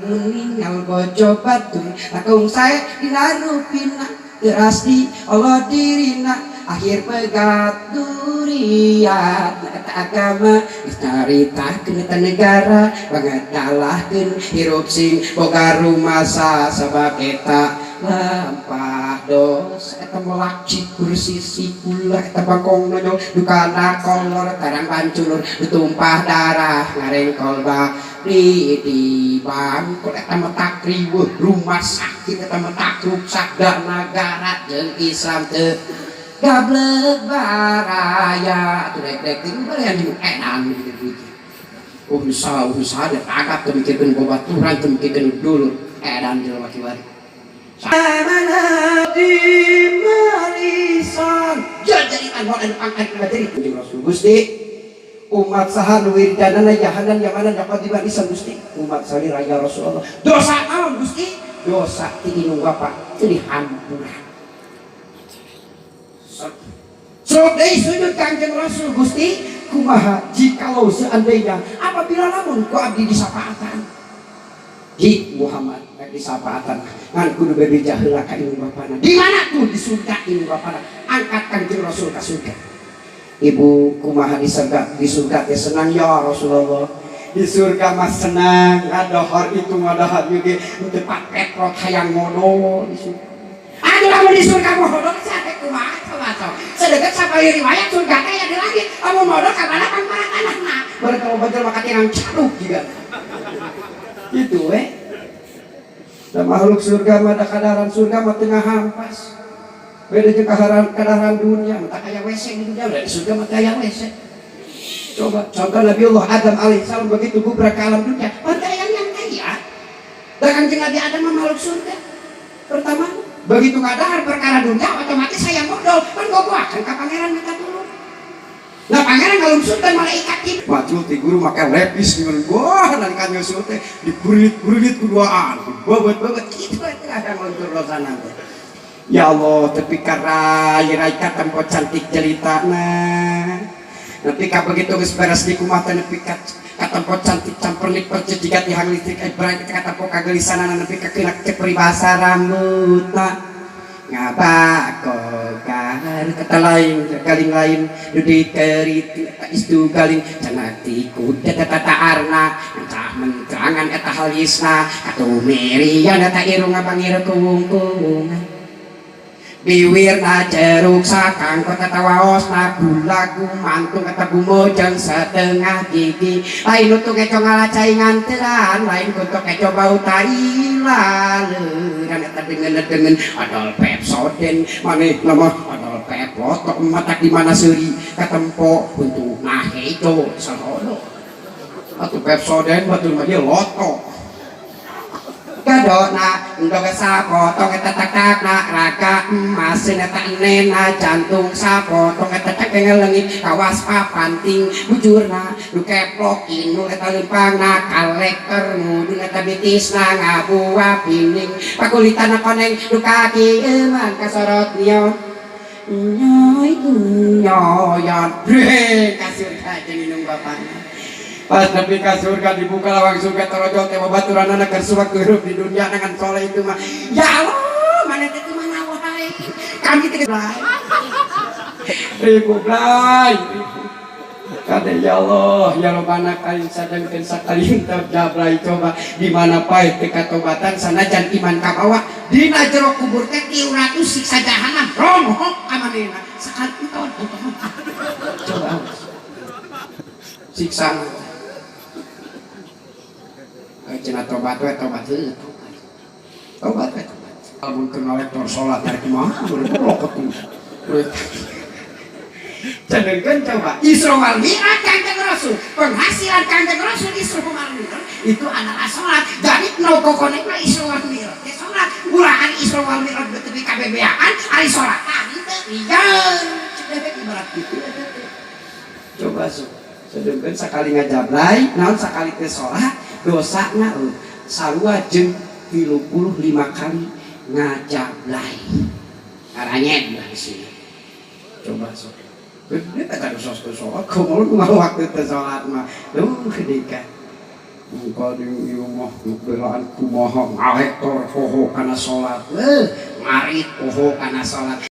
Mun ningal bojo batur langkung sae dina rupina teras di Allah dirina akhir pegat duriat eta agama geus nyaritakeun eta negara banget ngalahkeun hirup sing boga rumasa sabab eta lampah dosa eta melak cikur sisi kula eta bangkong nonyol dukana kolor tarang banculur tumpah darah ngarengkol ba di bangkol eta metak riweuh rumah sakit eta metak ruksak da nagara jeung Islam teu gablek baraya atuh dek-dek teh barian di edan gitu. Oh usaha usaha deh agak teu mikirkeun babaturan teu mikirkeun dulur edan jelema kiwari. Mana di malisan jadi anu anu pangkat jadi Rasul Gusti umat saha nu wiridanana jahanan yamanan yaqadiban isan Gusti umat salira ya Rasulullah dosa naon Gusti dosa ti indung bapa teu dihampura. Sok deui sujud Kangjeng Rasul Gusti kumaha jikalau seandainya apabila lamun ku abdi disapaatan di Muhammad rek disapaatan ngan kudu bebeja heula ka indung bapana di mana tuh di surga indung bapana angkat Kangjeng Rasul ka surga. Ibu kumaha di surga teh senang ya Rasulullah di surga mah senang ngadohor itu ngadohor juga teu papetrot hayang modol di surga. Aduh lamun di surga modol sate kumaha coba sok sedeget sapali riwayat surga teh aya di langit lamun modol ka mana pang tanahna bareng kalau bajal maka tirang caduk juga itu we. Da makhluk surga mah da kadaran surga mah tengah hampas beda jeung kadaran kadaran dunia mah kaya WC di dunia udah di surga mah kaya WC. Coba contoh Nabiullah Adam alaihissalam begitu gubrak ke alam dunia pantai yang kaya dan Kanjeng Nabi Adam mah makhluk surga pertama begitu kadar perkara dunia otomatis saya modal kan gogoakan ka pangeran minta tolong. Nah pangeran kalau sultan malaikat gitu maju ti guru make lepis gimana wah nalika nyusul teh dikurit-kurit kuduaan bobot-bobot kitu eta yang luntur dosana teh. Ya Allah tepi ka rai katempo cantik jelitana nepi ka begitu geus beres di kumaha teh nepi ka katempo cantik campernik percis jiga tihang listrik berangkat katempo kagelisanana nepi ka kena cek peribahasa rambutna ngabakogar kata lain galing lain dudi kerit eta istu galing cenah ti kuda eta taarna entah mentrangan eta halisna katumirian eta irung ngabangir kuwung-kuwungan biwirna jeruk sakang kota tawaosna gula gumantung eta gumojeng setengah gigi lain untuk keco ngalacai nganteran lain untuk keco bau tai laleuran eta dengen-dengen adol Pepsoden maneh nama adol peplotok matak di mana seuri katempo untuk hejo sahodo atuh Pepsoden batur mah dia loto gadona endog sapotong eta taktakna raga emas eta nena jantung sapotong eta cengeng leungit kawas papanting bujurna nu keplok inul eta leumpangna kalekter mudun eta bitisna ngabuah pining pakulitana koneng nu kakieuman kasorot nion nyoy nyoyon breng ka surga jeung indung bapana. Pas nepi ka surga dibuka lawang surga torojol teh babaturanana keur sewaktu hirup di dunia dengan soleh itu mah ya Allah mana teh mana wae kami teh ribu blay ribu kade ya Allah ya Rabbana kain sadengkeun sakali terjablay coba di mana pae teu katobatan sanajan iman kabawa dina jero kubur teh 300 siksa jahanam ronghok ka manehna sakali enton coba siksa cenah tobat we tobat heueuh tobat we tobat lamun keur ngalektor salat rek kumaha lokot Sedangkan coba Isra wal Mi'raj Kanjeng Rasul, penghasilan Kanjeng Rasul Isra wal Mi'raj itu adalah sholat. Jadi no kokonekna Isra wal Mi'raj teh sholat. Ulah ari Isra wal Mi'raj beuteung kabebeaan ari sholat teh liar. Cek ibarat gitu eta teh. Coba sok. Sedangkan sakali ngajablay, naon sakali teh sholat, dosana sarua jeung 35 kali ngajablay. Ngaranyed lah di sini. Coba sok. Gede tak ada sos sholat, kumaha kumaha waktu teh sholat mah. Duh, dika. Paling ieu mah belaan kumaha, ngalektor poho kana salat, ngarit poho kana salat.